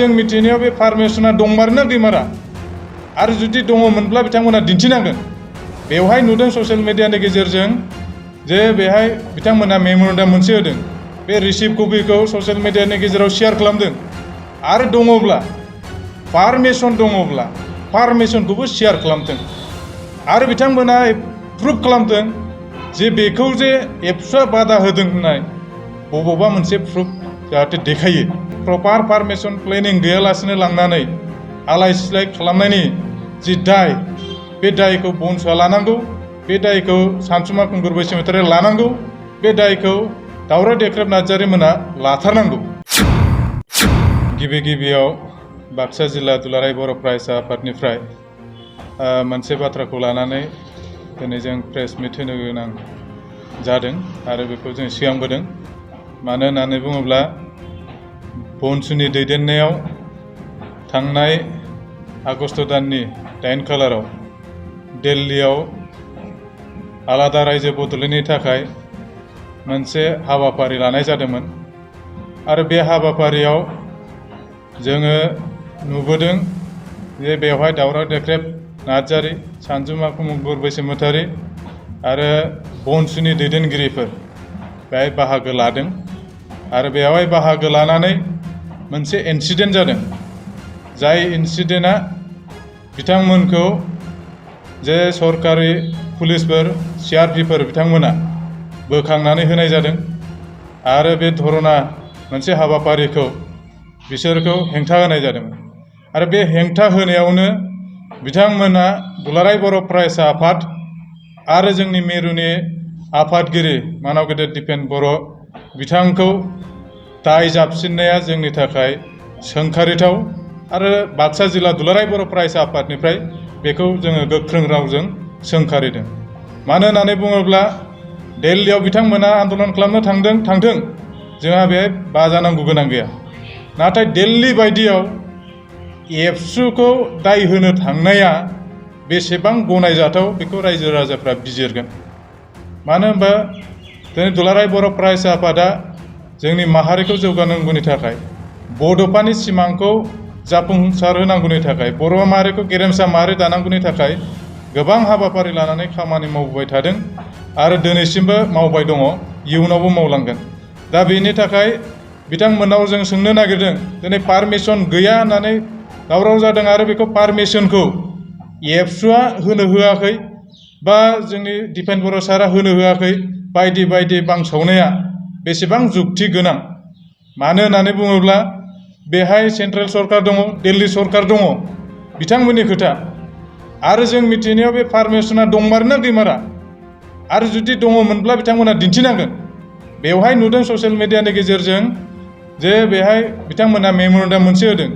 जों मिथिनायाव बे पारमिशना दंमारोना गैमारा आरो जुदि दङमोनब्ला बिथांमोना दिन्थिनांगोन। बेवहाय नुदों ससियेल मिडियानि गेजेरजों जे बेहाय बिथांमोना मेम'रेन्डाम मोनसे होदों। बे रिसिप्ट कपिखौ ससियेल मिडियानि गेजेराव शेयार खालामदों आरो दङब्ला पारमिशन दङब्ला पारमिशनखौबो शेयार खालामथों आरो बिथांमोना प्रुफ खालामथों जे बेखौ जे एबसुआ बादा होदों होननाय बबेबा मोनसे प्रुफ जाहाथे देखायो। प्रपार पारमिशन प्लेनिं गैयालासेनो लांनानै आलाय सिलाय खालामनायनि जि दाय बे दायखौ बनसुआ लानांगौ। बे दायखौ सानसुमा खुंगुर बसुमतारिया लानांगौ। बे दायखौ दावराव देख्रेब नार्जारिमोना लाथारनांगौ। गिबियाव बाक्सा जिल्ला दुलाराय बर' फरायसा आफादनिफ्राय मोनसे बाथ्राखौ लानानै दिनै जों प्रेस मिट होनो गोनां जादों आरो बेखौ जों सिगांबोदों। मानो होननानै बुङोब्ला बनसुनि दैदेननायाव थांनाय आगस्ट दाननि 8 खालाराव दिल्लीयाव आलादा रायजो बद'लेण्डनि थाखाय मोनसे हाबाफारि लानाय जादोंमोन आरो बे हाबाफारियाव जोङो नुबोदों जे बेवहाय दावराव देख्रेब नार्जारि, सानसुमा खुंगुर बसुमतारि आरो बनसुनि दैदेनगिरिफोर बेहाय बाहागो लादों आरो बेवहाय बाहागो लानानै मोनसे इन्सिडेन्ट जादों। जाय इन्सिडेन्टआ बिथांमोनखौ जे सरकारि पुलिसफोर CRPफोर बिथांमोना बोखांनानै होनाय जादों आरो बे धरना मोनसे हाबाफारिखौ बिसोरखौ हेंथा होनाय जादोंमोन आरो बे हेंथा होनायावनो बिथांमोना दुलाराय बर' फरायसा आफाद आरो जोंनि मिरुनि आफादगिरि मानाव गेदेर दिपेन बर' बिथांखौ दाय जाबसिननाया जोंनि थाखाय सोंखारिथाव आरो बाक्सा जिल्ला दुलाराय बर' फरायसा आफादनिफ्राय बेखौ जोङो गोख्रों रावजों सोंखारिदों। मानो होननानै बुङोब्ला दिल्लीयाव बिथांमोना आन्दलन खालामनो थांथों जोंहा बेहाय बाजा नांगौ गोनां गैया। नाथाय दिल्ली बायदियाव एबसुखौ दाय होनो थांनाया बेसेबां गनायजाथाव बेखौ रायजो राजाफ्रा बिजिरगोन। मानो होनबा दिनै दुलाराय बर' फरायसा आफादा जोंनि माहारिखौ जौगानांगौनि थाखाय बड'फानि सिमांखौ जाफुंसार होनांगौनि थाखाय बर' माहारिखौ गेरेमसा माहारि दानांगौनि थाखाय गोबां हाबाफारि लानानै खामानि मावबोबाय थादों आरो दिनैसिमबो मावबाय दङ, इयुनावबो मावलांगोन। दा बेनि थाखाय बिथांमोनाव जों सोंनो नागिरदों दिनै पारमिशन गैया होननानै दावराव जादों आरो बेखौ पारमिशनखौ एबसुआ होनो होआखै बा जोंनि दिपेन बर' सारा होनो होआखै बायदि बांसावनाया बेसेबां जुक्ति गोनां। मानो होननानै बुङोब्ला बेहाय सेन्ट्रेल सरकार दङ, दिल्ली सरकार दङ, बिथांमोननि खोथा। आरो जों मिथिनायाव बे पारमिशना दंमारोना गैमारा आरो जुदि दङमोनब्ला बिथांमोना दिन्थिनांगोन। बेवहाय नुदों ससियेल मिडियानि गेजेरजों जे बेहाय बिथांमोना मेम'रेन्डाम मोनसे होदों।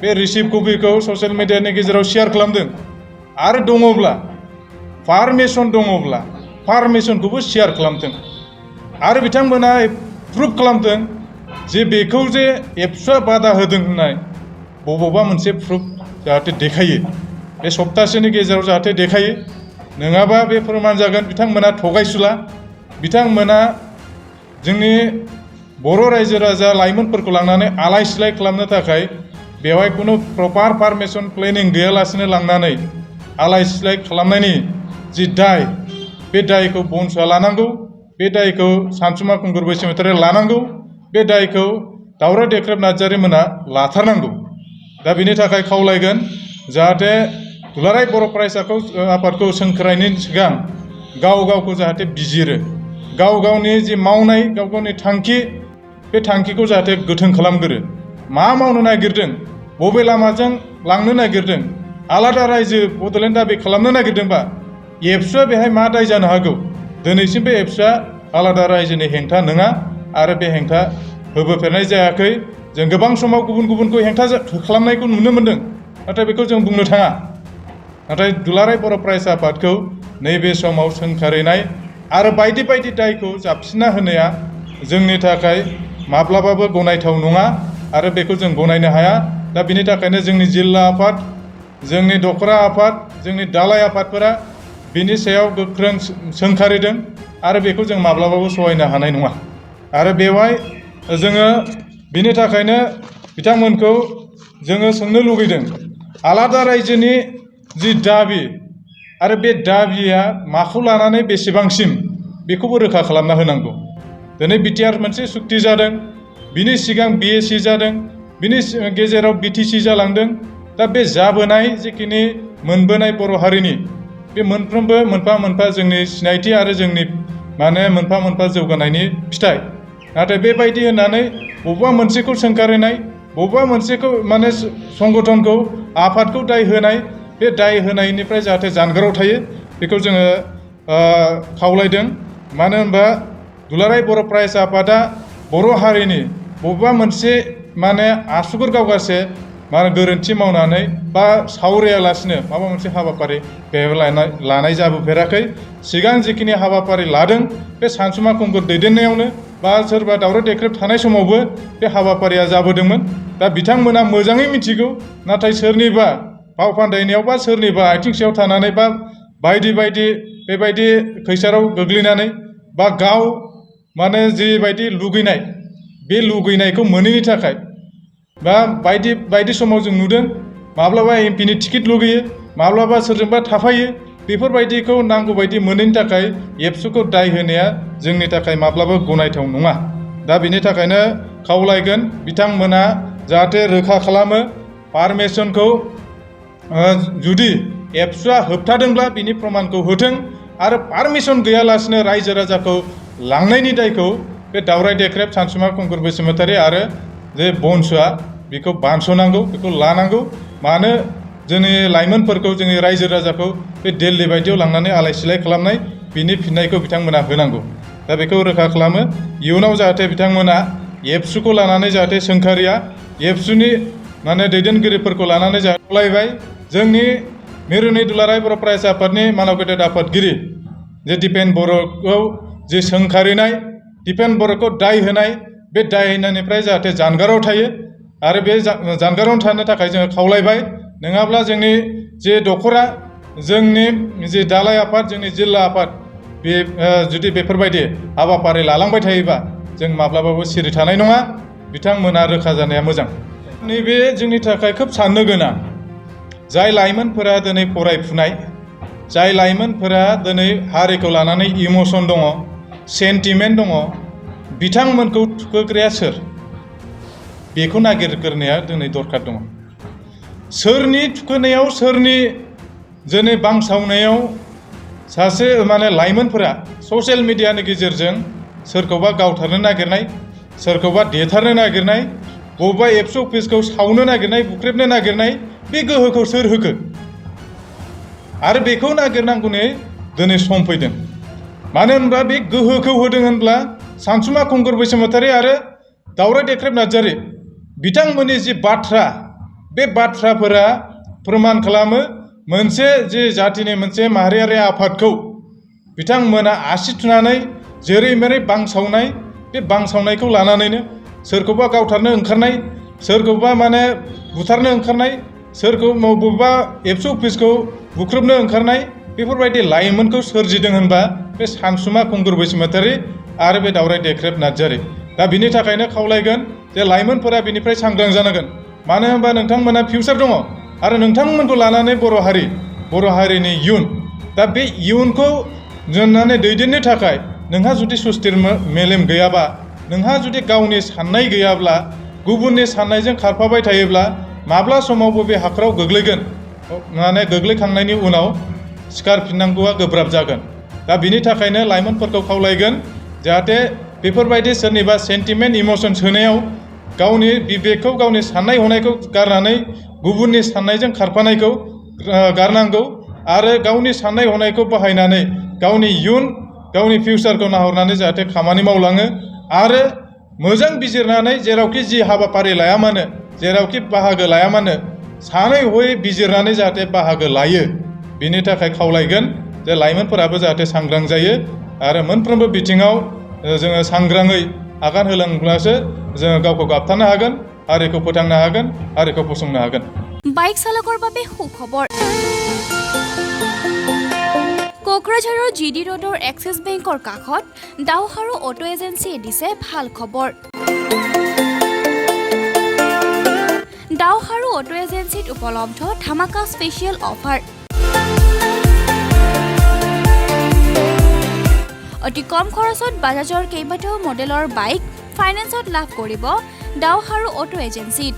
बे रिसिप्ट कपिखौ ससियेल मिडियानि गेजेराव शेयार खालामदों आरो दङब्ला पारमिशन दङब्ला पारमिशनखौबो शेयार खालामथों आरो बिथांमोना प्रुफ खालामथों जे बेखौ जे एबसुआ बादा होदों होननाय बबेबा मोनसे प्रुफ जाहाथे देखायो। बे सप्तासेनि गेजेराव जाहाथे देखायो, नङाबा बे फोरमान जागोन बिथांमोना थगायसुला। बिथांमोना जोंनि बर' रायजो राजा लाइमोनफोरखौ लांनानै आलाय सिलाय खालामनो थाखाय बेवहाय खुनु प्रपार पारमिशन प्लेनिं गैयालासेनो लांनानै आलाय सिलाय खालामनायनि जि दाय बे दायखौ बनसुआ लानांगौ। बे दायखौ सानसुमा खुंगुर बसुमतारिया लानांगौ। बे दायखौ दावराव देख्रेब नार्जारिमोना लाथारनांगौ। दा बेनि थाखाय खावलायगोन जाहाथे दुलाराय बर' फरायसाखौ आफादखौ सोंखारिनायनि सिगां गावखौ जाहाथे बिजिरो, गावनि जि मावनाय गावनि थांखि बे थांखिखौ जाहाथे गोथों खालामग्रो। मा मावनो नागिरदों, बबे लामाजों लांनो नागिरदों, आलादा रायजो बड'लेण्ड दाबि खालामनो नागिरदोंबा एबसुआ बेहाय मा दाय जानो हागौ? दिनैसिम बे एबसुआ आलादा रायजोनि हेंथा नङा आरो बे हेंथा होबोफेरनाय जायाखै। जों गोबां समाव गुबुनखौ हेंथा खालामनायखौ नुनो मोन्दों, नाथाय बेखौ जों बुंनो थाङा। नाथाय दुलाराय बर' फरायसा आफादखौ नैबे समाव सोंखारिनाय आरो बायदि दायखौ जाबसिनना होनाया जोंनि थाखाय माब्लाबाबो गनायथाव नङा आरो बेखौ जों गनायनो हाया। दा बिनि थाखायनो जोंनि जिल्ला आफाद, जोंनि दखरा आफाद, जोंनि दालाय आफादफोरा बिनि सायाव गोख्रों सोंखारिदों आरो बेखौ जों माब्लाबाबो सहायनो हानाय नङा। आरो बेवहाय जोङो बिनि थाखायनो बिथांमोनखौ जोङो सोंनो लुगैदों आलादा रायजोनि जि दाबि आरो बे दाबिया माखौ लानानै बेसेबांसिम बेखौबो रोखा खालामना होनांगौ दिनै बिटिआर मोनसे सुक्ति जादों बिनि सिगां बिएसि जादों बिनि गेजेराव बिटिसि जालांदों दा बे जाबोनाय जिखिनि मोनबोनाय बर' हारिनि बे मोनफ्रोमबो मोनफा मोनफा जोंनि सिनायथि आरो जोंनि माने मोनफा मोनफा जौगानायनि फिथाइ नाथाय बेबायदि होननानै बबेबा मोनसेखौ सोंखारिनाय बबेबा मोनसेखौ माने संगठनखौ आफादखौ दाय होनाय बे दाय होनायनिफ्राय जाहाथे जानगाराव थायो बेखौ जोङो खावलायदों मानो होनबा दुलाराय बर' फरायसा आफादा बर' हारिनि बबेबा मोनसे माने आसुगुर गावगासे माने गोरोन्थि मावनानै बा सावरायालासिनो माबा मोनसे हाबाफारि बेयाव लानाय जाबोफेराखै सिगां जिखिनि हाबाफारि लादों बे सानसुमा खुंगुर दैदेननायावनो बा सोरबा दावराव देख्रेब थानाय समावबो बे हाबाफारिया जाबोदोंमोन दा बिथांमोना मोजाङै मिथिगौ नाथाय सोरनिबा फाव फान्दायनायाव बा सोरनिबा आथिं सायाव थानानै बा बायदि बायदि बेबायदि खैसाराव गोग्लैनानै बा गाव माने जिबायदि लुगैनाय बे लुगैनायखौ मोनैनि थाखाय बा बायदि समाव जों नुदों माब्लाबा एमपिनि टिकेट लुगैयो माब्लाबा सोरजोंबा थाफायो बेफोरबायदिखौ नांगौ बायदि मोनैनि थाखाय एबसुखौ दाय होनाया जोंनि थाखाय माब्लाबा गनायथाव नङा दा बिनि थाखायनो खावलायगोन बिथांमोना जाहाथे रोखा खालामो पारमिसनखौ जुदि एबसुआ होबथादोंब्ला बिनि प्रमानखौ होथों आरो पारमिसन गैयालासिनो रायजो राजाखौ लांनायनि दायखौ बे दावराय देख्रेब सानसुमा खुंगुर बसुमतारी आरो जे बनसुआ बेखौ बानस'नांगौ बेखौ लानांगौ मानो जोंनि लाइमोनफोरखौ जोंनि रायजो राजाखौ बे दिल्ली बायदियाव लांनानै आलाय सिलाय खालामनाय बिनि फिननायखौ बिथांमोना होनांगौ दा बेखौ रोखा खालामो इयुनाव जाहाथे बिथांमोना एबसुखौ लानानै जाहाथे सोंखारिया एबसुनि माने दैदेनगिरिफोरखौ लानानै जाहाथे खावलायबाय जोंनि मिरुनि दुलाराय बर' फरायसा आफादनि मानव गेदेर आफादगिरि जे दिपेन बर'खौ जे सोंखारिनाय दिपेन बर'खौ दाय होनाय बे दाय होनायनिफ्राय जाहाथे जानगाराव थायो आरो बे जानगाराव थानो थाखाय जोङो खावलायबाय नङाब्ला जोंनि जे दखरा जोंनि जे दालाय आफाद जोंनि जिल्ला आफाद बे जुदि बेफोरबायदि हाबाफारि लालांबाय थायोबा जों माब्लाबाबो सिरि थानाय नङा बिथांमोना रोखा जानाया मोजां नैबे जोंनि थाखाय खोब साननो गोनां जाय लाइमोनफोरा दिनै फरायफुनाय जाय लाइमोनफोरा दिनै हारिखौ लानानै इमसन दङ सेन्टिमेन्ट दङ बिथांमोनखौ थुखोग्राया सोर बेखौ नागिरग्रोनाया दिनै दरखार दङ सोरनि थुखोनायाव सोरनि दिनै बांसावनायाव सासे माने लाइमोनफोरा ससियेल मिडियानि गेजेरजों सोरखौबा गावथारनो नागिरनाय सोरखौबा देथारनो नागिरनाय बबेबा एबसु अफिसखौ सावनो नागिरनाय बुख्रेबनो नागिरनाय बे गोहोखौ सोर होखो आरो बेखौ नागिरनांगौनि दिनै सम फैदों मानो होनबा बे गोहोखौ होदों होनब्ला सानसुमा खुंगुर बसुमतारी आरो दावराय देख्रेब नार्जारी बिथांमोननि जि बाथ्रा बे बाथ्राफोरा फोरमान खालामो मोनसे जि जातिनि मोनसे माहारियारि आफादखौ बिथांमोना आसि थुनानै जेरै मेरै बांसावनाय बे बांसावनायखौ लानानैनो सोरखौबा गावथारनो ओंखारनाय सोरखौबा माने बुथारनो ओंखारनाय सोरखौ बबेबा एबसु अफिसखौ बुख्रुबनो ओंखारनाय बेफोरबायदि लाइमोनखौ सोरजिदों होनबा बे सानसुमा खुंगुर बसुमतारी आरो बे दावराय देख्रेब नार्जारी दा बिनि थाखायनो खावलायगोन जे लाइमोनफोरा बिनिफ्राय सांग्रां जानांगोन मानो होनबा नोंथांमोना फिउचार दङ आरो नोंथांमोनखौ लानानै बर' हारिनि इयुन दा बे इयुनखौ जोंनानै दैदेननो थाखाय नोंहा जुदि सुस्थिर मेलेम गैयाबा नोंहा जुदि गावनि साननाय गैयाब्ला गुबुननि साननायजों खारफाबाय थायोब्ला माब्ला समावबो बे हाखराव गोग्लैगोन माने गोग्लैखांनायनि उनाव सिखारफिननांगौआ गोब्राब जागोन दा बिनि थाखायनो लाइमोनफोरखौ खावलायगोन जाहाथे बेफोरबायदि सोरनिबा सेन्टिमेन्ट इमसन सोनायाव गावनि बिबेकखौ गावनि साननाय हनायखौ गारनानै गुबुननि साननायजों खारफानायखौ गारनांगौ आरो गावनि साननाय हनायखौ बाहायनानै गावनि इयुन गावनि फिउचारखौ नाहरनानै जाहाथे खामानि मावलाङो आरो मोजां बिजिरनानै जेरावखि जि हाबाफारि लाया मानो जेरावखि बाहागो लाया मानो सानै हयै बिजिरनानै जाहाथे बाहागो लायो बिनि थाखाय खावलायगोन जे लाइमोनफोराबो जाहाथे सांग्रां जायो आरो मोनफ्रोमबो बिथिङाव जोङो सांग्राङै आगान होलांब्लासो जोङो गावखौ गाबथानो हागोन हारिखौ फोथांनो हागोन हारिखौ फसंनो हागोन বাইক চালকৰ বাবে সুখবৰ কোকৰাঝাৰৰ জিডি ৰোডৰ এক্সিছ বেংকৰ কাষত দাওহাৰু অটো এজেন্সিয়ে দিছে ভাল খবৰ দাওহাৰু অটো এজেন্সিত উপলব্ধ ধামাকা স্পেচিয়েল অফাৰ অতি কম খৰচত বাজাজৰ কেইবাটাও মডেলৰ বাইক ফাইনেন্সত লাভ কৰিব দাওহাৰু অটো এজেন্সিত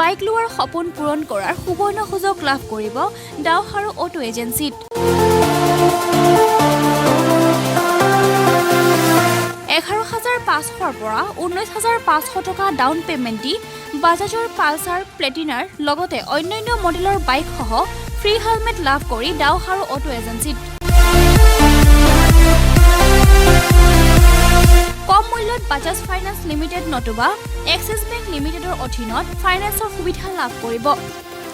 বাইক লোৱাৰ সপোন পূৰণ কৰাৰ সুবৰ্ণ সুযোগ লাভ কৰিব দাওহাৰু অটো এজেন্সিত 11,500 পৰা 19,500 টকা ডাউন পেমেন্ট দি বাজাজৰ পালসাৰ প্লেটিনাৰ লগতে অন্যান্য মডেলৰ বাইক সহ ফ্ৰী হেলমেট লাভ কৰি দাওহাৰু অটো এজেন্সিত কম মূল্যত বাজাজ ফাইনেন্স লিমিটেড নতুবা এক্সিছ বেংক লিমিটেডৰ অধীনত ফাইনেন্সৰ সুবিধা লাভ কৰিব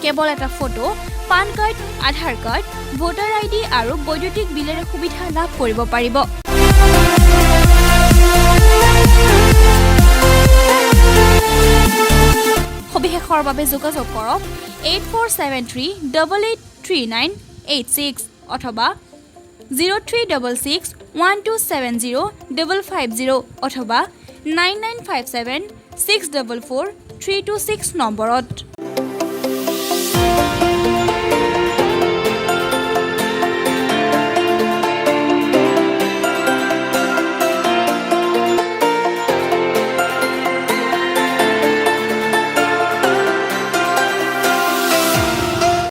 কেৱল এটা ফটো পান কাৰ্ড আধাৰ কাৰ্ড ভোটাৰ আইডি আৰু বৈদ্যুতিক বিলেৰে সুবিধা লাভ কৰিব পাৰিব সবিশেষৰ বাবে যোগাযোগ কৰক 8473883986 অথবা 0366127050 অথবা 9957644326 নম্বৰত